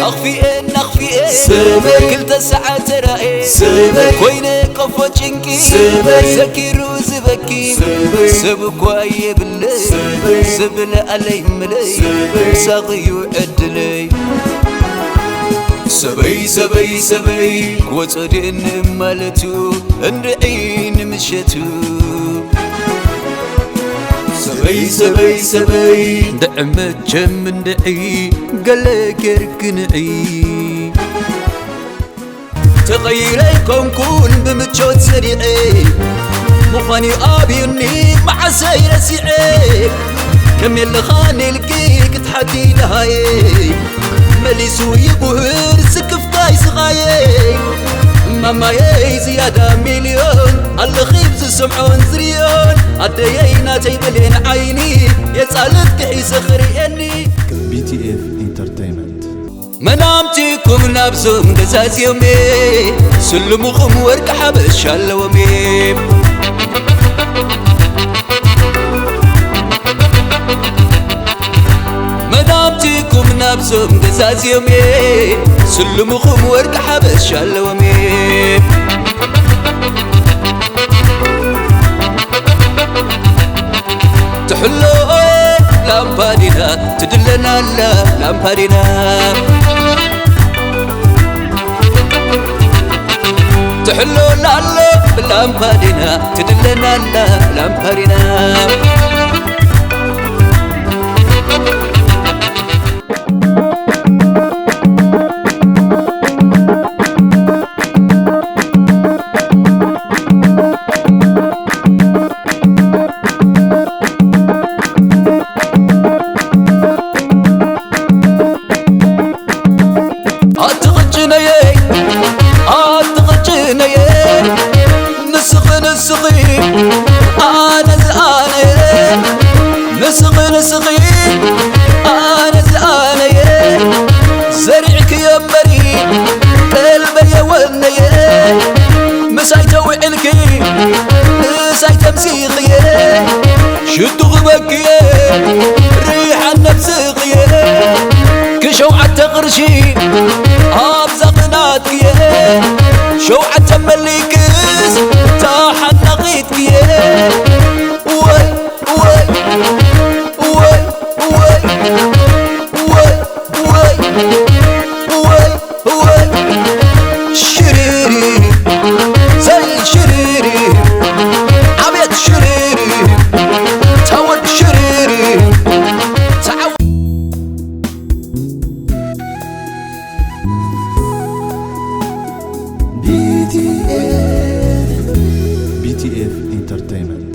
ኣኽፊኤን ኣኽፊኤን ሰበይ ክልተ ሰዓት ተራኤ ሰበይ ኮይነ ቆፎ ጭንቂ ሰበይ ዘኪሩ ዝበኪ ሰበይ ሰብ እኳ የብለይ ሰበይ ሰብ ለኣለይ ምለይ ሰበይ ሳቕዩ ዕድለይ ሰበይ ሰበይ ሰበይ ክወጾ ድእን ማለቱ እንድዒ ንምሸቱ ሰበይ ሰበይ ሰበይ እንድዒ መቸም እንድዒ ገለ ጌርክንዒ ተቐይረ ኣይኮንኩን ብምቾት ሰሪዐ ምዃን'ዩ ኣብዩኒ መዓሰይ ረሲዐ ከም የለኻን ኢልኪ ክትሓቲ ደሃየ መሊሱ ይጉህር ስክፍታይ ስቓየ ማማየይ ዝያዳ ሚልዮን ኣለኺ ዝሰምዖን ዝርዮን ኣደየይ ናተይ ብሌን ዓይኒ የጻልት ክሒሰ ክርእየኒ ቢቲኤፍ ኢንተርቴይመንት መናምቲኩም ናብዞም ገዛዚዮም'የ ስልሙኹም ወርቂ ሓበሻ ኣለዎም'የ መናምቲኩም ናብዞም ገዛዚዮም'የ ስልሙኹም ወርቂ ሓበሻ ኣለዎም'የ ትሕሎ ላምፓዲና ትድለናላ ላምፓዲና ትሕሎ ላሎ ላምፓዲና ትድለናላ ላምፓዲና ኣትቕጭነየ ኣትቕጭነየ ንስኺ ንስኺ ኣነ ዝኣነየ ንስኺ ንስኺ ኣነ ዝኣነየ ዘሪዕክዮ እምበሪ ቀልበየ ወነየ ምሳይ ተውዒልኪ ምሳይ ተምሲኽየ ሽዱ ክበክየ ሪሓን ነብስኽየ ክሸውዓተ ቅርሺ ኣብዛ ቅናትክየ ሸውዓተ መሊክስ ተሓናቒትክየ ወይ ወይ ወይ ወይ ወይ ወይ ወይ ወይ ሽሪሪ ዘይ ሽሪሪ ኣቤት ሽሪሪ ተወድ ሽሪሪ ተዓወ ቢቲኤፍ ኢንተርቴይመንት